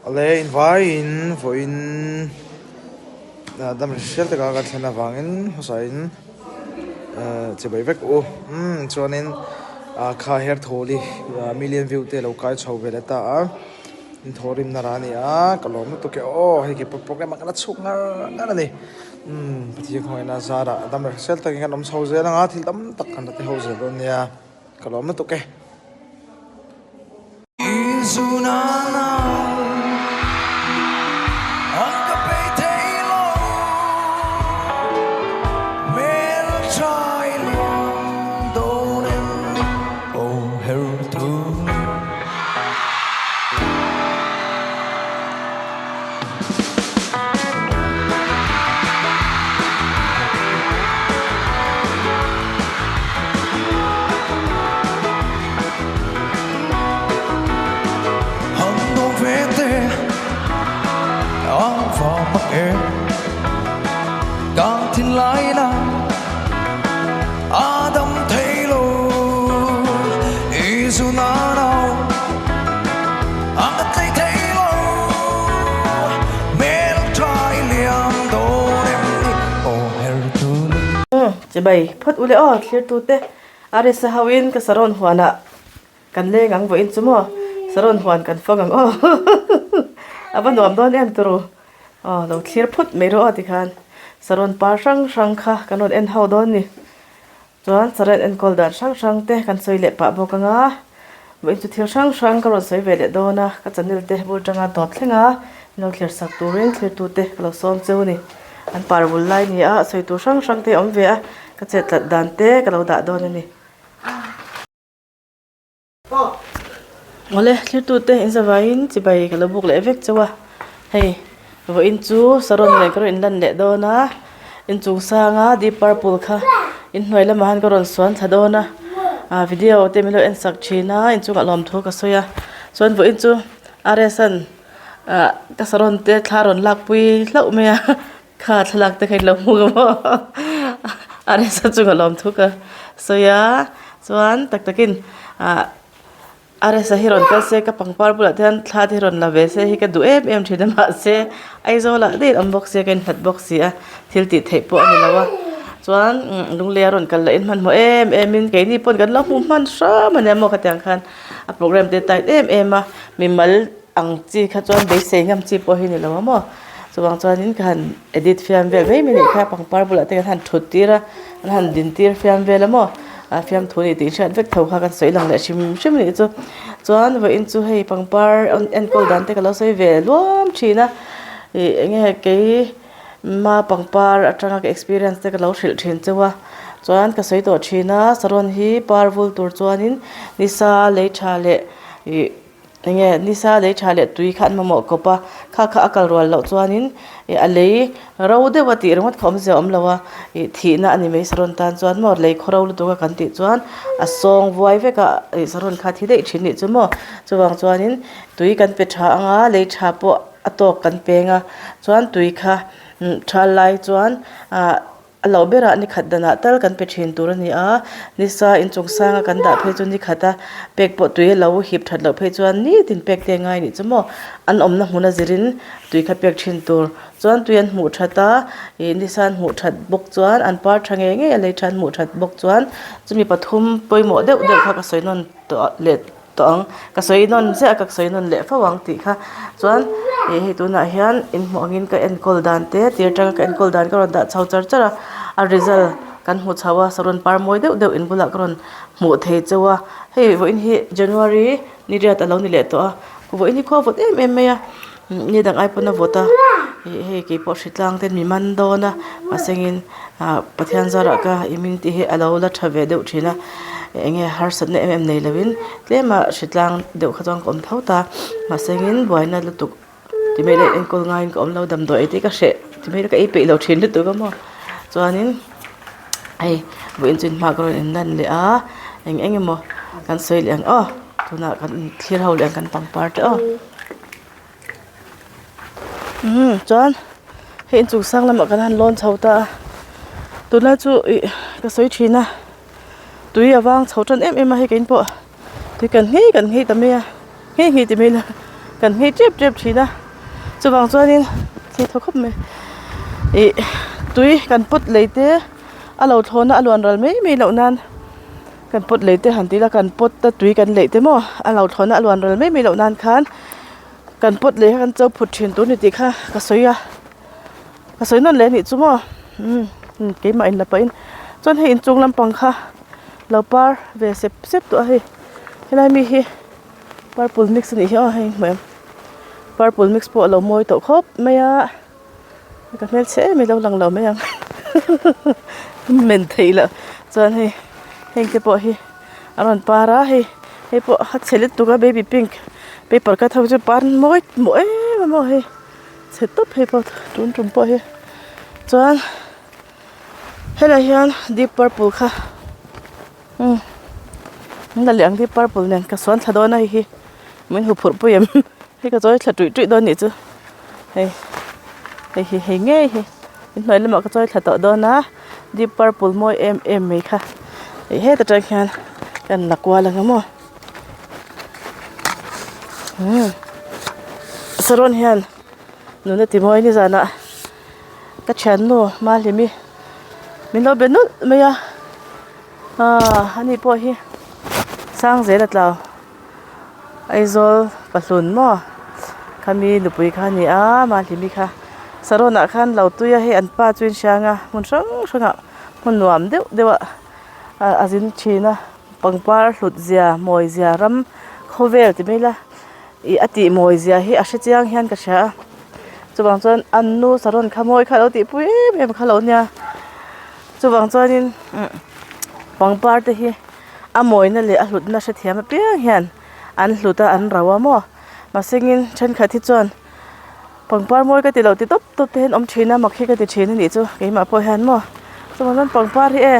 Awle invaiin vawiin dam hriat taka kan thlen avangin hmasain chibai vek u umm chuanin kha her thawli million view te lo kai chho ve leh ta a inthawhrimna rah a ni a ka lawm lutuk e aw hei ke pawh programme ah ka la chhuk ngar ngar a ni umm Pathian khawngaihna zarah dam leh hrisel takin kan awm chho zel ang a thil tam tak kan la ti ho zel dawn nia ka lawm lutuk e. Chibai phawt ule aw thlirtute Aresa hoin ka saron huanah kan leng ang vawiin chu maw saron huan kan fang ang aw a va nuam dawn em turu aw lo thlir phawt mai rawh aw tikhan saron par hrang hrang kha kan rawn en ho dawn ni. Chuan saron enkawl dan hrang hrang te kan sawi leh pah bawk ang a, vawiin chu thil hrang hrang ka rawn sawi ve leh dawn a, ka channel te bul tanga tawp thleng a, min lo thlir sak turin thlirtu te ka lo sawm cheu a ni. An par bul lai ni a, sawi tur hrang hrang te a awm ve a, ka chet tlat dan te ka lo dah dawn a ni. Awle thlirtute in zavaiin chibai ka lo buk leh vek chauh a hei vawiin chu saron nen ka rawn inlan leh dawn a inchung sanga deep purple kha inhnuai lamah khan ka rawn suan thla dawn a ah video te min lo en sak thin a inchungah lawmthu ka sawi a chuan vawiin chu RS-a'n ah ka saron te thla a rawn lakpui hlauh mai a. Kha thlalak te kha in lo hmu ka maw a resa chunga lawmthu ka sawi a chuan tak takin ah a resa hi rawn kal se ka pangpar bulah te hian thla te hi rawn la ve se hi ka duh em em thin a mahse Aizawl ah daih an awm bawk sia ka inhlat bawk si a thil tih theih pawh a ni lo a chuan lunglei a rawn kal leh in hmanhmawh em em in keini pawn kan lo hmuh hman hram a nia maw khatiang khan a programme te tight em em a mimal ang chi kha chuan beisei ngam chi pawh hi ni lo a maw. Chuvang chuanin ka han edit fiam vel mai mai a nih kha pangpar bulah te kan han thut tir a an han din tir fiam vel a maw ah fiamthu nih tih hriat vek tho kha kan sawi lang leh hrim hrim a nih chu chuan vawiin chu hei pangpar enkawl dan te ka lo sawi ve luam thin a ih eng nge kei ma pangpar atanga ka experience te ka lo hrilh thin cheu a chuan ka sawi tawh thin a saron hi par vul tur chuanin nisa lei tha leh ih. Enge nisa lei tha leh tui kha an mamawh kawp a, kha kha a kal rual loh chuanin ih a lei ro deuh a tih ringawt kha awmzia a awm lo a, ih thihna a ni mai saron tan chuan maw lei khaw ro lutuk a kan tih chuan a sawng vuai vek a ih saron kha a thi daih thin nih chu maw chuvang chuanin tui kan pe tha ang a lei tha pawh a tawk kan peng a chuan tui kha tha lai chuan ah. A loh berah ni khat danah tal kan pe thin tur a ni a, nisa inchung sanga kan dah phei chu ni khat a pek pawh tui a lo hip that loh phei chuan nitin pek te ngai nih chu maw an awmna hmun a zirin tui kha pek thin tur chuan tui an hmuh that a ih nisa an hmuh that bawk chuan an par tha ngei ngei a lei tha an hmuh that bawk chuan chumi pathum pawimawh deuh deuh kha ka sawi nawn tawh leh. tawh ang ka sawi nawn chiah a ka sawi nawn leh fo ang tih kha chuan ih hei tunah hian inhmuh angin ka enkawl dan te tir atanga ka enkawl dan ka rawn dah chho char char a a result kan hmu chho a saron par mawi deuh deuh in bulah ka rawn hmuh thei cheu a hei vawiin hi January ni riat a lo ni leh tawh a vawiin hi khua vawt em em mai a ni dang ai pawn a vawt a ih hei keipawh hritlang ten mi man dawn a mahsengin ah Pathian zarah ka immunity hi a lo la tha ve deuh thin a eng nge harsatna em em nei lovin tlema hritlang deuh kha chuan ka awm tho ta mahsengin buaina lutuk ti mai leh enkawl ngaiin ka awm lo damdawi ei te ka hreh ti mai ka ei peih lo thin lutuk a maw chuanin hei vawiin chu inhma ka rawn inlan leh a eng eng emaw kan sawi leh ang aw tunah kan thlir ho leh ang kan pangpar te aw. Umm chuan hei inchung sang lamah kan han lawn chho ta a tunlai chu ih ka sawi thin a tui a vang chho tan em em a hei kein pawh tui kan nghei kan nghei ta mai a nghei nghei ti mai ila. Kan nghei tep tep thin a chuvang chuanin thli thaw khawp mai ih tui kan pot lei te a lo thlawn a a luan ral mai mai loh nan kan pot lei te han ti ila kan pot a tui kan leih te maw a lo thlawn a a luan ral mai mai loh nan khan kan pot lei kha kan cho phut thin tur a ni tih kha ka sawi a ka sawi nawn leh a nih chu maw umm keimah in la pah in chuan hei inchung lampang kha lo par ve sep sep tawh a hei helai mi hi. Purple mix anih hi aw hei hmuh em purple mix pawh a lo mawi tawh khawp mai a ka hmelchhe em em lo lang lo mai ang men theih loh chuan hei heng te pawh hi a rawn par a hei hei pawh a chhe lutuk a baby pink paper cut ho chu par mawi maw em em a hei chhe tawp hei pawh tun tum pawh hi chuan helaiah hian deep purple kha. Umm an la leh ang deep purple nen ka sawn thla dawn a hei hi min hu phurh pui em hei ka chawi thla tuih tuih dawn nih chu hei hei hi hei ngei hi inhnuai lamah ka chawi thla tawh dawn a deep purple mawi em em mai kha hei heta tang hian ka la kual ang maw umm saron hian nuna ti mawi nizanah ka thiannu Mahlimi min lo be nulh mai a. Aaa ani pawh hi sang zel a tlau Aizawl pahlun maw khami nupui kha a ni a Mahlimi kha sarawn ah khan lo tui a hei an pa chu inhriang a hmun hrang hrang ah hmun nuam deuh deuh ah a zin thin a pangpar hlut zia mawi zia ram khawvel ti mai ila ih a tih mawi zia hi a hre chiang hian ka hria a chuvang chuan an nu sarawn kha mawi kha a lo tihpui em em kha lo nia. Chuvang chuanin pangpar te hi a mawina leh a hlutna hrethiam apiang hian an hlut a an rau a maw mahsengin thenkhat hi chuan pangpar mawi ka ti lo ti tawp tawp te hian awm thin a mak hi ka ti thin a nih chu keimah pawh hian maw chuvang chuan pangpar hi e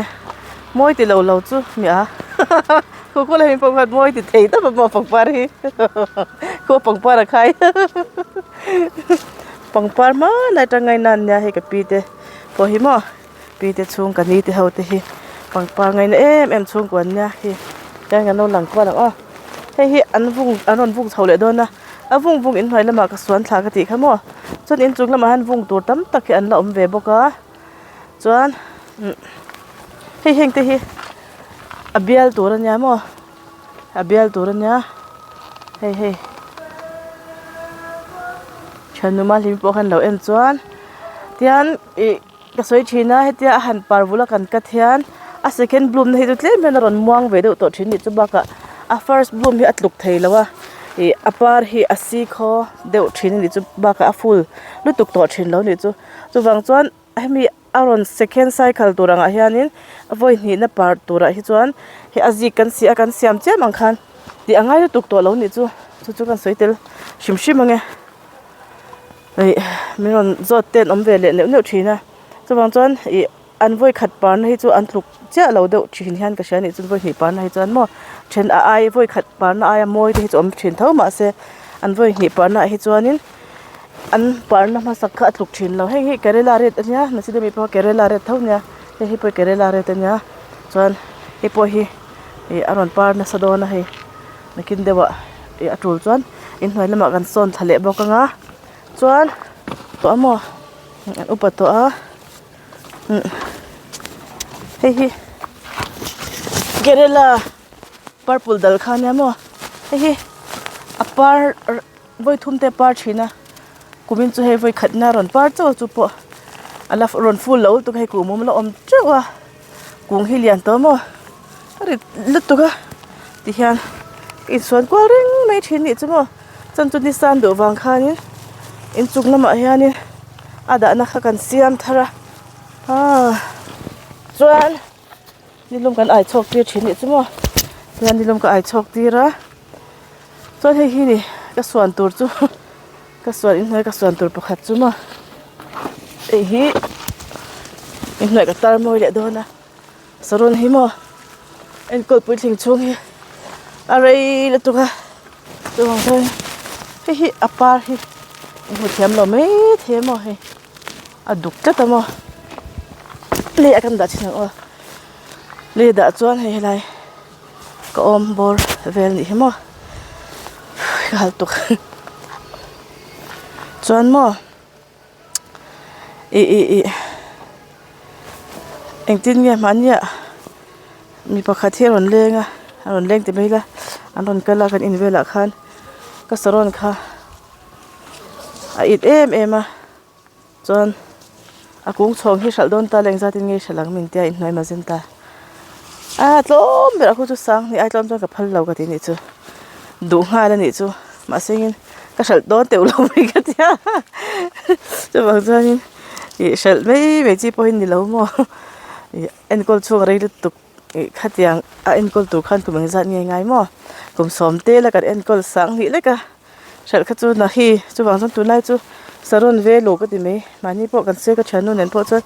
mawi ti lo lo chu mi a khaw khaw lai pawh khan mawi ti thei tawp a maw pangpar hi khaw pangpar a khai pangpar hmanlai atanga inah nia hei ka pi te pawh hi maw. Pi te chhung ka ni te ho te hi pangpar ngaina em em chhungkua an nia khi tian kan lo lang kual ang aw hei hi an vung an rawn vung chho leh dawn a a vung vung inhnuai lamah ka suan thla ka tih kha maw chuan inchung lamah hian vung tur tam tak hi an la awm ve bawk a chuan umm hei heng te hi a bial tur a nia maw a bial tur a nia hei hei thiannu mahlim pawh khan lo en chuan tian ih. Ka sawi thin a hetia a han par vul a kan cut hian a second bloom na hi chu tlem hian a rawn muang ve deuh tawh thin a nih chu bakah a first bloom hi a tluk thei lo a ih a par hi a sikhaw deuh thin a nih chu bakah a full lutuk tawh thin lo a nih chu chuvang chuan hemi a rawn second cycle tur angah hianin a vawi hnihna par turah hi chuan hei a zik kan si a kan siam chiam ang khan tih a ngai lutuk tawh lo a nih chu chu chu kan sawi tel hrim hrim ang e. Ih min rawn zawt te an awm ve leh neuh neuh thin a chuvang chuan ih an vawi khat parna hi chu an tluk chiah lo deuh thin hian ka hria a nih chuan vawi hnih parna hi chuan maw then a ai vawi khat parna aia mawi te hi chu awm thin tho mahse an vawi hnih parna ah hi chuanin an parna hmasak kha a tluk thin lo hei hi kerela red a nia nasi deuh mi pawh kerela red tho a nia hei hi pawh kerela red a nia chuan hei pawh hi ih a rawn par nasa dawn a hei. Nakin deuhah ih a tul chuan inhnuai lamah kan sawn thla leh bawk ang a chuan tawh a maw an upa tawh a umm hei hi kerela purple dal kha ania maw hei hi a par vawi thum te a par thin a kumin chu hei vawi khatna a rawn par chauh a chu pawh a la rawn full lo lutuk a hei kum awm la awm teuh a. Kung hi lian tawh maw a rit lutuk a tihian ka insuan kual reng mai thin nih chu maw chuan chu ni san duh vang khanin inchung lamah hianin a dahna kha kan siam thar a aaa chuan nilum kan ai chhawk tir thin nih chu maw tihian nilum ka ai chhawk tir a chuan hei hi ni ka suan tur chu. Ka suan inhnuai ka suan tur pakhat chu maw hei hi inhnuai ka tar mawi leh dawn a saron hi maw enkawl puitling chhung hi a rei lutuk a chuvang chuan hei hi a par hi in hmu thiam lo mai thei a maw hei a duk tlat a maw lei ah kan dah chhin ang aw lei dah chuan hei helai ka awm bawr vel nih hi maw ka hal tuk. Chuan maw ih ih ih engtin nge mahnia mi pakhat hi a rawn leng a a rawn leng ti mai ila an rawn kal a kan in velah khan ka saron kha a it em em a. Chuan a kung chhawng hi hralh dawn ta la engzat in nge hralh ang min tia inhnuai magenta a tlawm ber a khu chu sang hnih ai tlawm chuan ka phal lo ka ti nih chu duh nghal a nih chu mahse engin ka hralh dawn teuh lo mai ka tia chuvang chuanin ih hralh mai mai chi pawh hi ni lo maw ih enkawl chhung a rei lutuk ih khatiang a enkawl tur khan kum engzat nge ngai maw kum sawm te la kan enkawl sang hnih lek a. Hralh kha chu nahi chuvang chuan tunlai chu saron ve lo ka ti mai mahni pawh kan se ka thiannu nen pawh chuan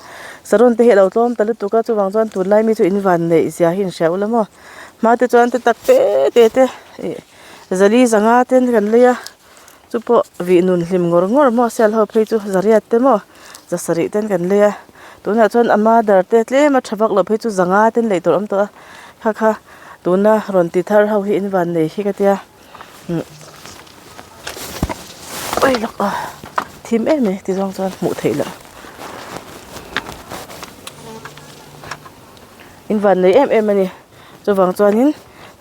saron te hi a lo tlawm ta lutuk a chuvang chuan tunlai mi chu in van neih zia hi in hria ula maw hma te chuan te tak te te te ih zali zanga ten kan lei a chu pawh vih nun hlim ngawr ngawr maw sial ho phei chu zariat te maw za sarih ten kan lei a tunah chuan a mother te tlem a tha vak loh phei chu zanga ten lei tur a awm tawh a kha kha tuna rawn ti thar ho hi in van nei hi ka tia. Ui lawk a thim em mai ti zawng chuan hmuh theih loh in van nei em em a ni chuvang chuanin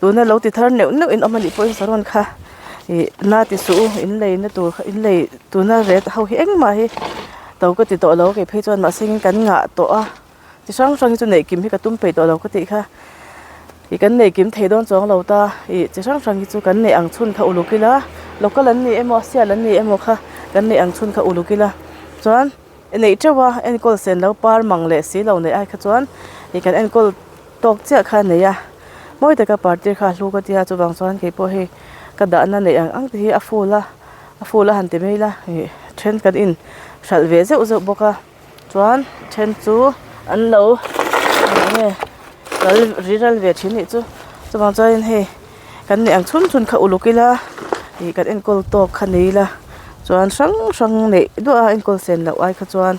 tuna lo ti thar neuh neuh in awm a nih pawhin saron kha ih na ti suh u in lei na tur kha in lei tuna ret ho hi engmah hi to ka ti tawh lo kei phei chuan mahse kan ngah tawh a. Chi hrang hrang hi chu neih kim hi ka tum peih tawh lo ka tih kha ih kan neih kim thei dawn chuang lo ta ih chi hrang hrang hi chu kan neih ang chhun kha uluk ila local an ni emaw sial an ni emaw kha kan neih ang chhun kha uluk ila chuan neih teuh a enkawl sen lo par mang leh si lo neih ai kha chuan ih kan enkawl tawk chiah kha a nei a mawi taka party kha a hlu ka tia chuvang chuan kei pawh hei ka dahna neih ang ang te hi a full a a full a han ti mai ila ih then kan in hralh ve zeuh zeuh bawk a. Chuan then chu an lo eng nge ral ri ral ve thin nih chu chuvang chuanin hei kan neih ang chhun chhun kha uluk ila ih kan enkawl tawk kha nei ila chuan hrang hrang neih duah a enkawl sen loh ai kha chuan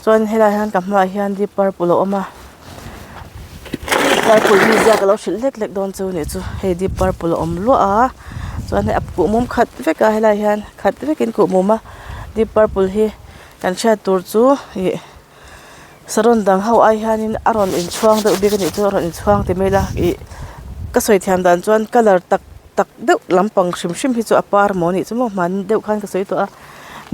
chuan helaiah hian ka hmaah hian deep purple a awm a deep purple hi ziak a lo hrilh hlek hlek dawn chu nih chu hei deep purple a awm luah a chuan hei a kuhmum khat vek a helaiah hian khat vekin kuhmum a deep purple hi. Kan hriat tur chu ih saron dang ho ai hianin a rawn inchhuang deuh bik a nih chu a rawn inchhuang ti mai ila ih ka sawi thiam dan chuan colour tak tak deuh lampang hrim hrim hi chu a par maw nih chu maw hmani deuh khan ka sawi tawh a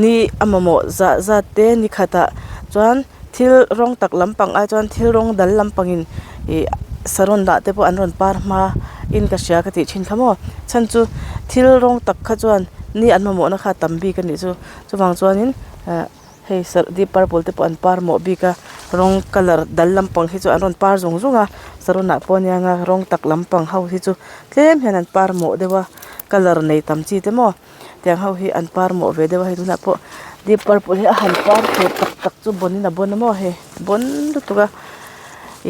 ni a mamawh zah zat te ni khatah chuan thil rawng tak lampang ai chuan thil rawng dal lampangin ih saron lah te pawh an rawn par hma in ka hria ka tih thin kha maw chhan chu thil rawng tak kha chuan ni an mamawhna kha a tam bik a nih chu. Chuvang chuanin eh hei serh deep purple te pawh an par mawh bik a rawng colour dal lampang hi chu an rawn par zung zung a saron ah pawh ania nga rawng tak lampang ho hi chu tlem hian an par mawh deuh a colour nei tam chi te maw tiang ho hi an par mawh ve deuh a hei tunah pawh deep purple hi a han par tur tak tak chu bawn in a bawn a maw hei bawn lutuk a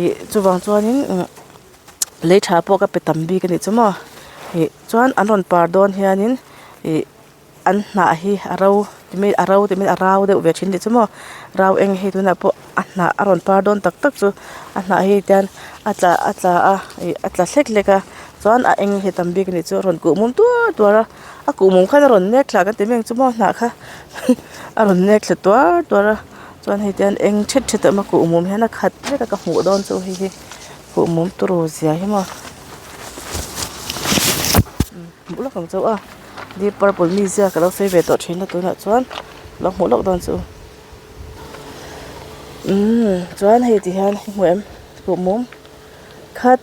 ih chuvang chuanin umm lei tha pawh ka pe tam bik a nih chu maw ih chuan an rawn par dawn hianin ih. An hnah hi a ro ti mai a ro ti mai a rau deuh ve thin tih chu maw rau eng hei tunah pawh a hnah a rawn par dawn tak tak chu a hnah hi tian a tla a tla a ih a tla hlek hlek a chuan a eng hi tam bik a nih chu a rawn kuh mum tuar tuar a a kuh mum khan a rawn nek thla kan ti mai ang chu maw hnah kha a rawn nek thla tuar tuar a chuan hei tian eng thet thet a awm a kuh mum hian a khat vek a ka hmuh dawn chu hei hi kuh mum turu zia hi maw. Hmuh lawk ang chauh a deep purple mizia ka lo sawi ve tawh thin a tunah chuan lo hmuh lawk dawn chu umm chuan hei ti hian i hmu em kuhmum khat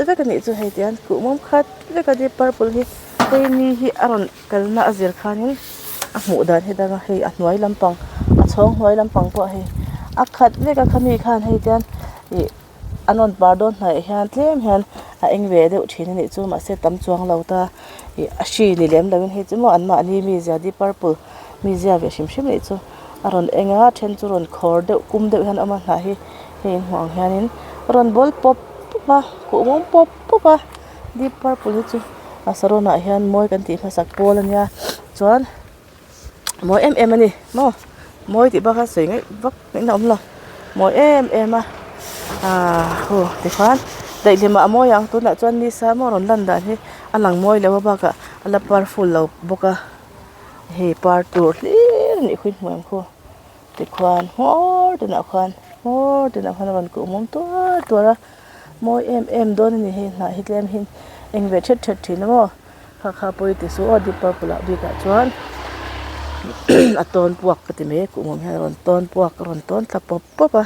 vek a nih chu hei ti hian kuhmum khat vek a deep purple hi hei ni hi a rawn kalna a zir khanin a hmuh dan hi dang a hei a hnuai lampang a chhawng hnuai lampang pawh hei a khat vek a khami khan hei tian ih. An rawn par dawn hnaih hian tlem hian a eng ve deuh thin a nih chu mahse tam chuang lo ta ih a hri ni lem lo in hei chu maw an mahni mizia deep purple mizia ve hrim hrim a nih chu a rawn eng a then chu rawn khawr deuh kum deuh hian a awm a hnah hi hei in hmuh ang hianin a rawn bawl pawp pawp a kuh mum pawp pawp a deep purple hi chu a saron ah hian mawi kan tih hmasak pawl a nia chuan. Mawi em em a ni maw mawi tih bak a sawi ngaih vak ngaihna a awm lo mawi em em a ahh aw tikhuan daihlim ah a mawi ang tunah chuan nisa maw rawn lan dan hi a lang mawi lo a bakah a la par full lo bawk a hei par tur hlir. ser anih khu inhmuh em khu tikhuan hmawr tinah khuan hmawr tinah khuan a rawn kuh mum tuar tuar a mawi em em dawn a ni hei hnah hi tlem hi eng ve thet thet thin a maw kha kha pawi ti suh aw deep purple ah bikah chuan a tawn puak ka ti mai a kuh mum hian a rawn tawn puak a rawn tawn thla pawp pawp a.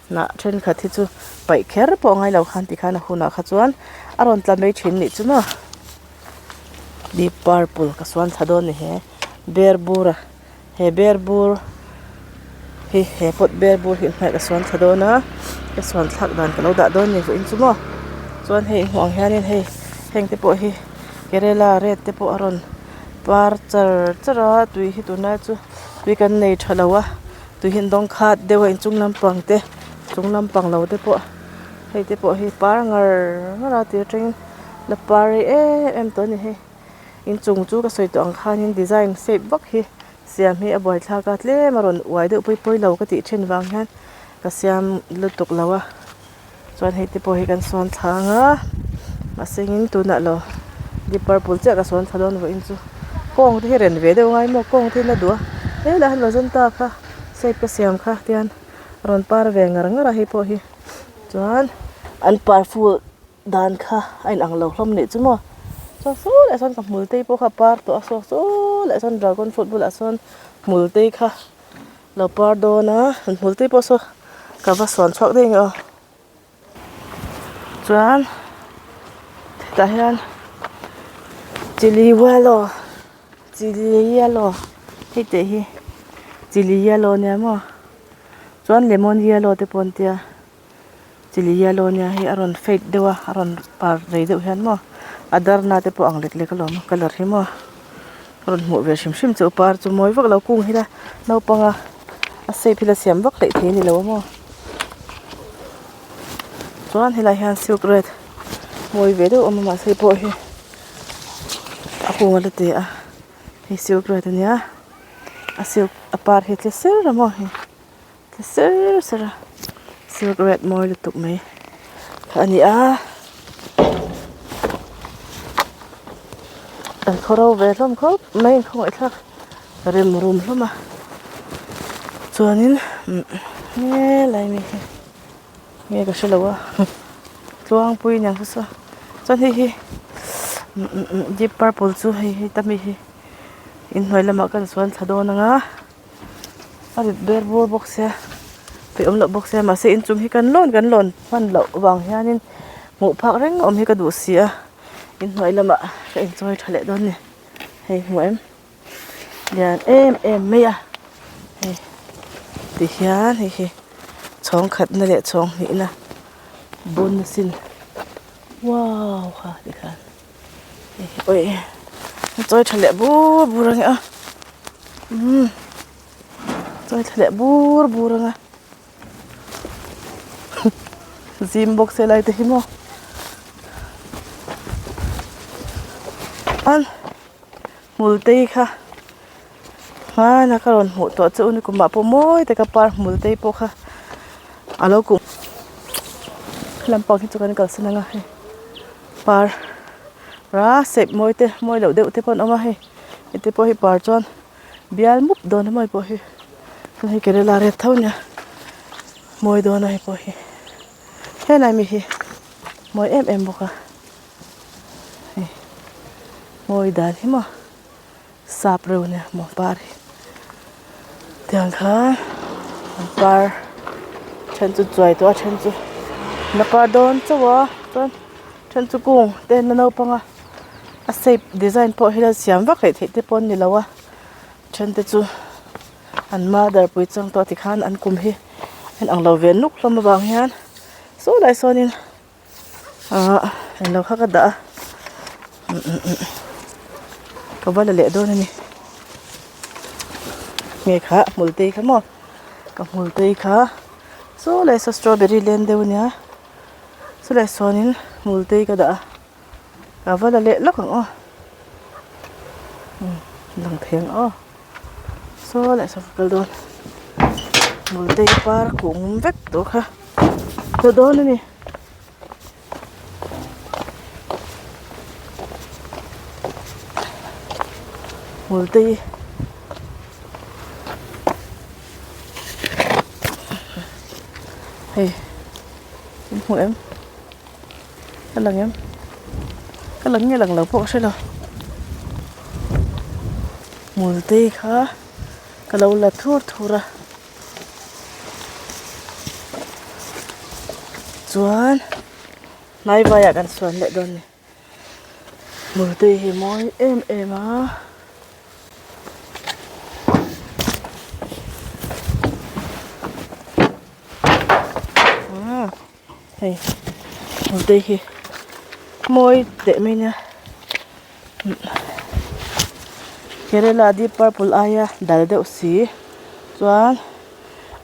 Hnah thenkhat hi chu paih kher pawh a ngai lo khan tikhan a hunah kha chuan a rawn tla mai thin nih chu maw deep purple ka suan thla dawn a ni he ber bur a he ber bur hi he pot ber bur hi hmai ka suan thla dawn a ka suan thlak dan ka lo dah dawn a ni vawiin chu maw chuan hei hmuh ang hianin hei heng te pawh hi kerela red te pawh a rawn par char char a tui hi tunlai chu tui kan nei tha lo a. Tui hi an dawng khat deuh a inchung lampang te chung lampang lo te pawh hei te pawh hi par ngar ngar a tir atangin la par rei em em tawh a ni hei inchung chu ka sawi tawh ang khanin design shape vak hi siam hi a buaithlak a tlem a rawn uai deuh pawi pawi lo ka tih thin vang hian ka siam lutuk lo a. Chuan hei te pawh hi kan sawn thla ang a mahse in tunah lo deep purple chiah ka sawn thla dawn vawiin chu kawng te hi ren ve deuh ngai maw kawng te hi na duh a helaiah hian magenta kha shape ka siam kha tihian a rawn par ve ngar ngar a hei pawh hi chuan an par full dan kha a inang lo hlawm nih chu maw chuan saw leh sawn ka hmul te pawh kha a par tawh a saw saw leh sawn dragon fruit bulah sawn hmul te kha. Lo par dawn a an hmul te pawh saw ka va sawn chhuak daih ang aw chuan hetah hian chili yellow chili yellow hei teh hi chili yellow ania maw chuan lemon yellow te pawh an tia chili yellow ania hei a rawn fade deuh a a rawn par rei deuh hian maw a darna te pawh ang lek lek alawm a colour hi maw a rawn hmuh ve hrim hrim chu par chu mawi vak lo kung hi la naupang a a shape hi la siam vak hleih thei a ni lo a maw chuan helai hian silk red mawi ve deuh a awm a mahse hei pawh hi a kung a la ti a hei silk red a nia a silk a par hi a tle ser a maw hei. Ti ser ser a silk red mawi lutuk mai kha a ni a an khaw ro ve hlawm khawp mai an khawngaih thlak rem rum hlawm a chuanin helai mi hi nge ka hrelo a tluangpui aniang chu saw chuan hei hi deep purple chu hei hi ta mi hi inhnuai lamah kan suan thla dawn ang a. A rit ber bur bawk sia peih awm loh bawk sia mahse inchung hi kan lawn kan lawn hman loh vang hianin hmuh phak reng awm hi ka duh si a inhnuai lamah ka inchawi tha leh dawn a ni hei hmuh em lian em em mai a hei tihian hei hi chhawng khatna leh chhawng hnihna bun asin wow kha tikhan. Ui a chawi tha leh bur bur ang a umm chawi tha leh bur bur ang a zim bawk se lai te hi maw an hmul te kha hmana ka rawn hmuh tawh chu ni kumah pawh mawi taka par hmul te pawh kha a lo kum lampang hi chu kan kalsan ang a hei. Par ra shape mawi te mawi loh deuh te pawh an awm a hei heti pawh hi par chuan bial mup dawn a mawi pawh hi chuan hei kerela red tho ania mawi dawn a hei pawh hi helai mi hi mawi em em bawk a hei mawi dan hi maw sap reuh ania maw par hi tiang khan an par then chu chuai tawh a then chu la par dawn chauh a chuan then chu kung te an la naupang a a shape design pawh hi la siam vak hleih theih te pawh an ni lo a then te chu an mother pui chang tawh tikhan an kum hi a inang lo ve nuk hlawm avang hian saw lai sawnin. Ahh englo kha ka dah a ka va la leh dawn a ni nge kha hmul te kha maw ka hmul te kha saw leh saw strawberry lem deuh a nia chulai sawnin hmul te ka dah a ka va la leh lawk ang aw lang thei ang aw saw leh saw ka kal dawn hmul te par kung vek tawh kha. Tawh dawn a ni. Hmul te hi. Hei in hmu em? Ka lang em? Ka lang nge lang lo pawh ka hre lo. Hmul te kha ka lo la thur thur a. Chuan hnai vaiah kan suan leh dawn a ni. Hmul te hi mawi em em a. Hei hmul te hi mawi teh mai nia Kerela deep purple aia dal deuh si chuan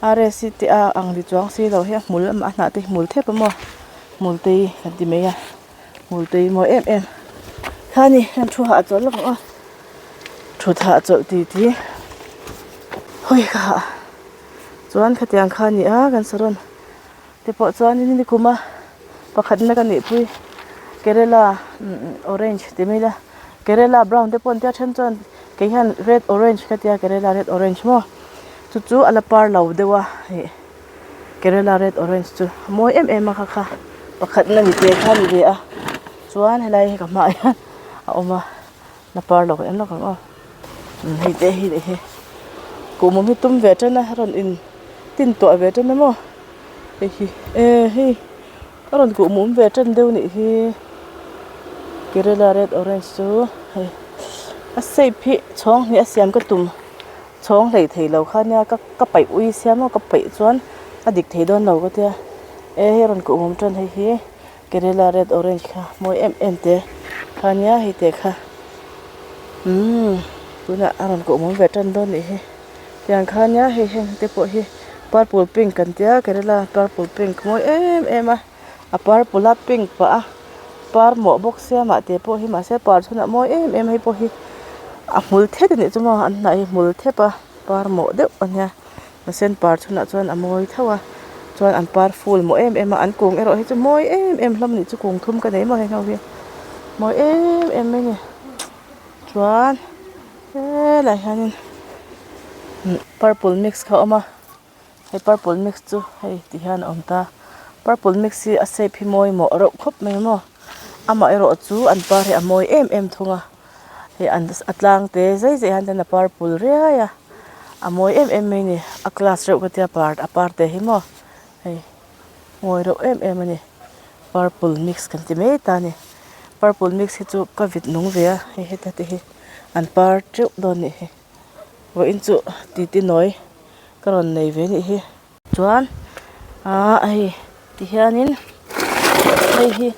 rsa te a ang ni chuang si lo hi a hmul a hnah te hi hmul thep a maw hmul te hi kan ti mai a hmul te hi mawi em em khani an thu hahchawlh lawk ang aw thut hahchawlh ti ti hawi ka hah chuan khatiang kha a ni a kan saron. Te pawh chuanin nikum a pakhatna ka nihpui Kerala orange ti mai ila Kerala brown te pawh an tia then chuan kei hian red orange ka tia Kerala red orange maw chu chu a la par lo deuh a ih Kerala red orange chu a mawi em em a kha kha pakhatna ni te kha a ni ve a chuan helai hi ka hmaah hian a awm a la par lo em lawk ang aw hei te hi nih hi kuhmum hi tum ve tan a rawn in tin tuah ve tan a maw hei hi eh hei a rawn kuhmum ve tan deuh nih hi kerela red orange chu hei a shape hi chhawng hnih a siam ka tum chhawng hlei thei lo kha nia ka ka paih ui sia maw ka paih chuan a dik thei dawn lo ka tia eh hei a rawn kuhmum tan hei hi. Kerela red orange kha mawi em em te kha nia hei te kha umm tunah a rawn kawh mawm ve tan dawn nih hi tiang kha nia hei heng te pawh hi purple pink kan tia kerela purple pink mawi em em a a purple a pink pah a par mawh bawk sia mah te pawh hi mahse par chhunah mawi em em hei pawh hi a hmul thet a nih chu maw an hnah hi hmul thep a par mawh deuh a nia. A sen par chhunah chuan a mawi tho a chuan an par ful maw em em a an kung erawh hi chu mawi em em hlawm a nih chu kung thum ka nei maw heng ho hi mawi em em mai a ni chuan helaiah hianin purple mix kha a awm a hei purple mix chu hei ti hian a awm ta purple mix hi a shape hi mawi mawh reuh khawp mai maw amaherawh chu an par hi a mawi em em thung a hei an a tlang te zai zai hian chuan a purple riai a. A mawi em em mai a ni a class reuh ka tia par a par te hi maw hei mawi reuh em em a ni purple mix kan ti mai ta a ni purple mix hi chu ka vit nung ve a hei heta te hi an par teuh dawn a nih hi vawiin chu titi nawi ka rawn nei ve a nih hi. Chuan aaa hei ti hianin hei hi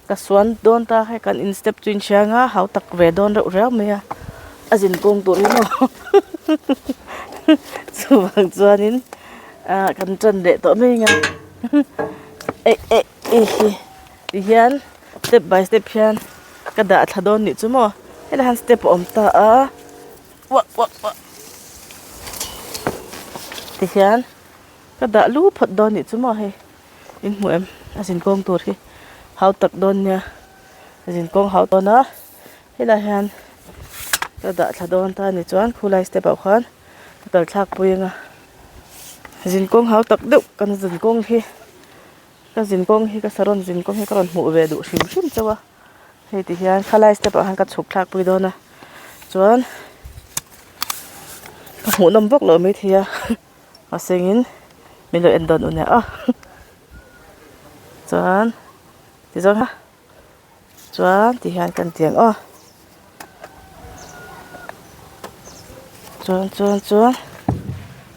ka suan dawn ta hei kan in step chu in hria ang a hau tak ve dawn reuh riau mai a a zin kawng tur hi maw chuvang chuanin ah kan tan leh tawh mai ang a eh eh hei hi ti hian step by step hian ka dah thla dawn nih chu maw helai hian step a awm ta a. Uah uah uah ti hian ka dah lu phawt dawn nih chu maw hei in hmu em a zin kawng tur hi hau tak dawn nia a zin kawng hau dawn a helai hian ka dah thla dawn ta ni chuan khulai step ah khuan ka kal thlak pui anga zin kawng hau tak deuh kan zin kawng hi ka zin kawng hi ka saron zin kawng hi ka rawn hmuh ve duh hrim hrim chauh a. Hei ti hian khalai step ah khan ka chhuk thlak pui dawn a chuan ka hmuh nawm vak loh maithei a a sengin min lo en dawn u nia aw chuan ti zawng a chuan ti hian kan ti ang aw chuan chuan chuan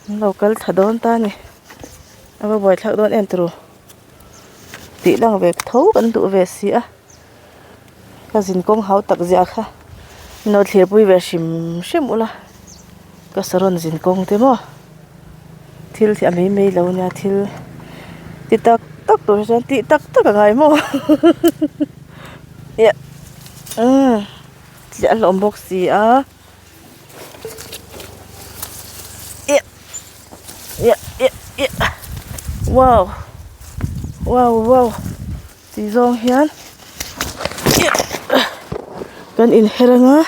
an lo kal thla dawn ta a ni a va buaithlak dawn em turu. Tih lang ve tho kan duh ve si a ka zin kawng hau tak ziah kha min lo thlir pui ve hrim hrim ula ka saron zin kawng te maw thil hi a mai mai lo nia thil ti tak tak tur hi chuan tih tak tak a ngai maw iah umm tliah a hlawm bawk si a iah iah iah iah wow wow wow tih zawng hian iah kan inher anga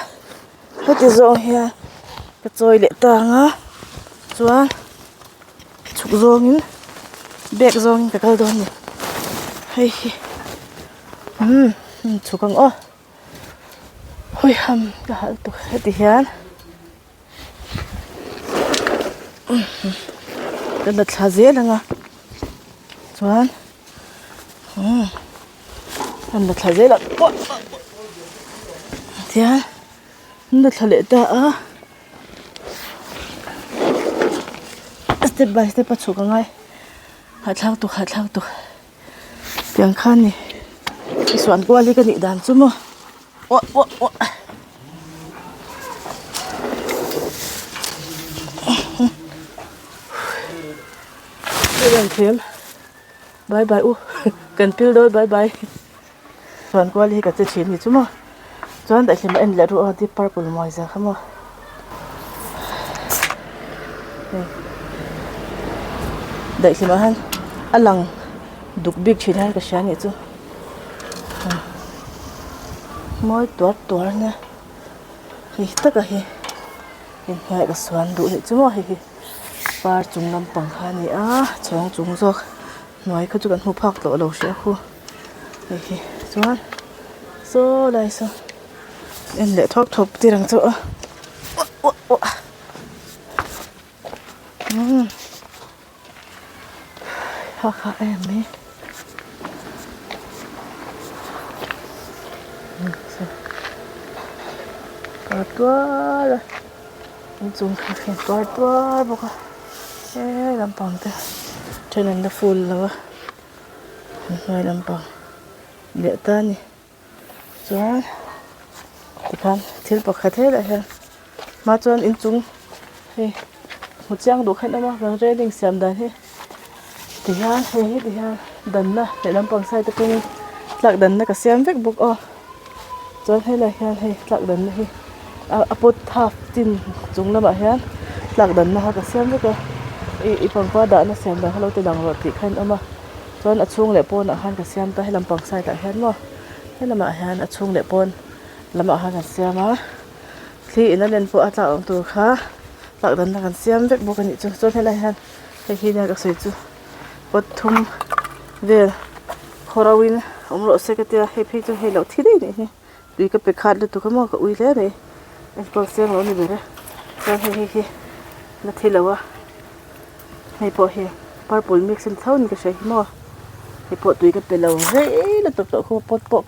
heti zawng hian ka chawi leh ta ang a chuan chhuk zawngin. Back zawngin ka kal dawn a ni. Hei hi umm chhuk ang aw. Hawiham ka halh tuk heti hian ka la thla zel ang a chuan umm ka la thla zel a tihian an la thla leh ta a step by step a chhuk a ngai hahthlak tuk hahthlak tuk. Tiang khan ni i suan kual hi ka nih dan chu maw awh awh awh bye bye u kan pil dawn bye bye suan kual hi ka che thin ni chu maw chuan daihlim a en leh ruh a deep purple mawi zia kha maw hei daihlim ah hian a lang duk bik thin hian ka hria anih chu mawi tuar tuar nia hei taka hi inhnuaiah ka suan duh leh chu maw hei hi par chung lampang kha a ni a chhawng chung zawk hnuai kha chu kan hmu phak tawh lo hrih a khu hei hi chuan saw lai saw en leh thawp thawp tir ang chu a umm ha kha em mai par tuar a inchung kha khi par tuar bawk a he lampang te then an la full lo a hnuai lampang leh ta a ni. Chuan tikhan thil pakhat helaiah hian hma chuan inchung hei hmu chiang duh khan awm a kan railing siam dan hi tihian hei hi tihian danna lehlam pang side atangin tlak danna ka siam vek bawk aw chuan helaiah hian hei tlak danna hi a pot half chin chung lamah hian tlak danna kha ka siam vek a ih ih pangpar dahna siam dan kha lo ti lang rawh tih kha an awm a. Chuan a chhung leh pawnah khan ka siam ta helam pang side ah hian maw helamah hian a chhung leh pawn lamah khan kan siam a thli in a len pawh a tlak awm tur kha tlak danna kan siam vek bawk a nih chu chuan helaiah hian hei hi nia ka sawi chu pot thum vel khaw ro in awm rawh se ka tia hei phei chu hei loh thi daih a nih hi tui ka pe khat lutuk a maw ka ui hle mai enkawl seng lo a ni ber e chuan hei hei hi la thi lo a. Hei pawh hi purple mix a ni tho a ni ka hria hi maw hei pawh tui ka pe lo rei lutuk tawh khaw pot pawh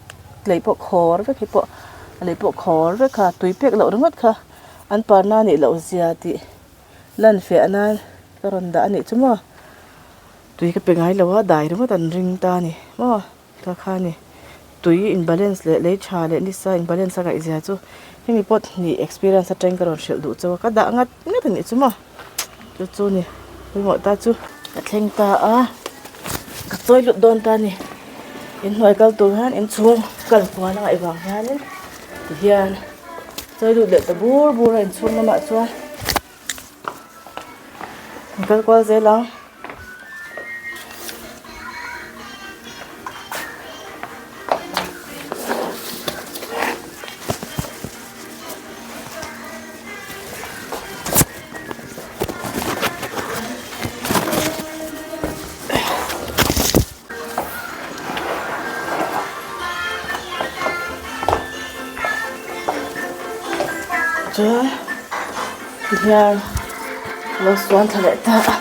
lei pawh khawr vek hei pawh a lei pawh khawr vek kha tui pek loh ringawt kha an parna a nih loh zia tih lan fiah nan ka rawn dah a nih chu maw tui ka pe ngai lo a dai ringawt an ring ta a ni maw. Ka kha ni tui in balance leh lei tha leh nisa in balance a ngaih zia chu hemi pawt hnih experience atang ka rawn hrilh duh chauh a ka dah ngat ngat a nih chu maw chu chu ni pawimawh ta chu ka thleng ta a ka chawi lut dawn ta a ni inhnuai kal tur hian inchhung kal kual a ngaih vang hianin tihian chawi lut leh ta bur bur a inchhung lamah chuan an kal kual zel ang. Chuan tihian lo suan thla leh ta a.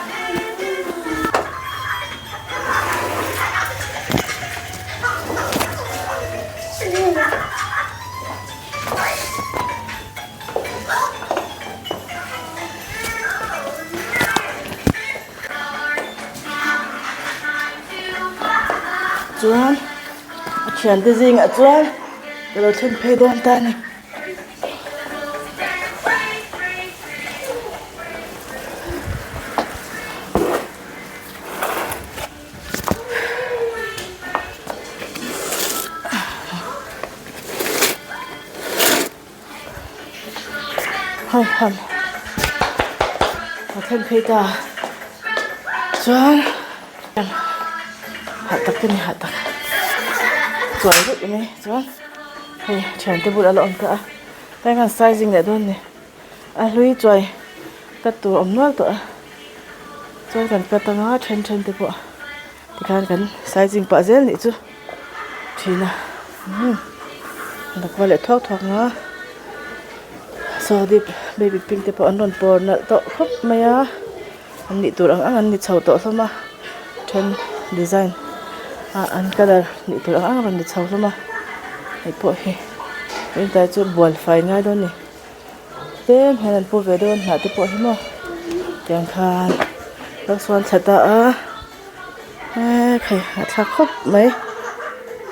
Chuan a thiante zingah chuan ka lo thlen phei dawn ta a ni. Hei han a thlen phei ta chuan hah tak te ni hah tak chuai vek mai chuan hei thiante bulah la awm ta a tlai khan sizing leh dawn a ni a hlui chuai cut tur a awm nual tawh a chuan kan cut anga then then te pawh. Tikhan kan sai ching pah zel nih chu thin a umm an la kual leh thuak thuak ang a saw dip baby pink te pawh an rawn pawr nalh tawh khawp mai a an nih tur ang ang an ni chho tawh hlawm a then design ah an colour nih tur ang ang a rawn ni chho hlawm a hei pawh hi engtai chu bual fai ngai dawn a ni. Tlem hian an pu ve dawn hnah te pawh hi maw tiang khan lo suan thla ta a eee khai a thlak khawp mai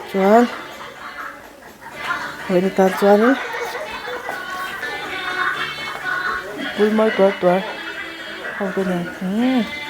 chuan vawiin atan chuanin pul mawi tuar tuar ho te nen umm.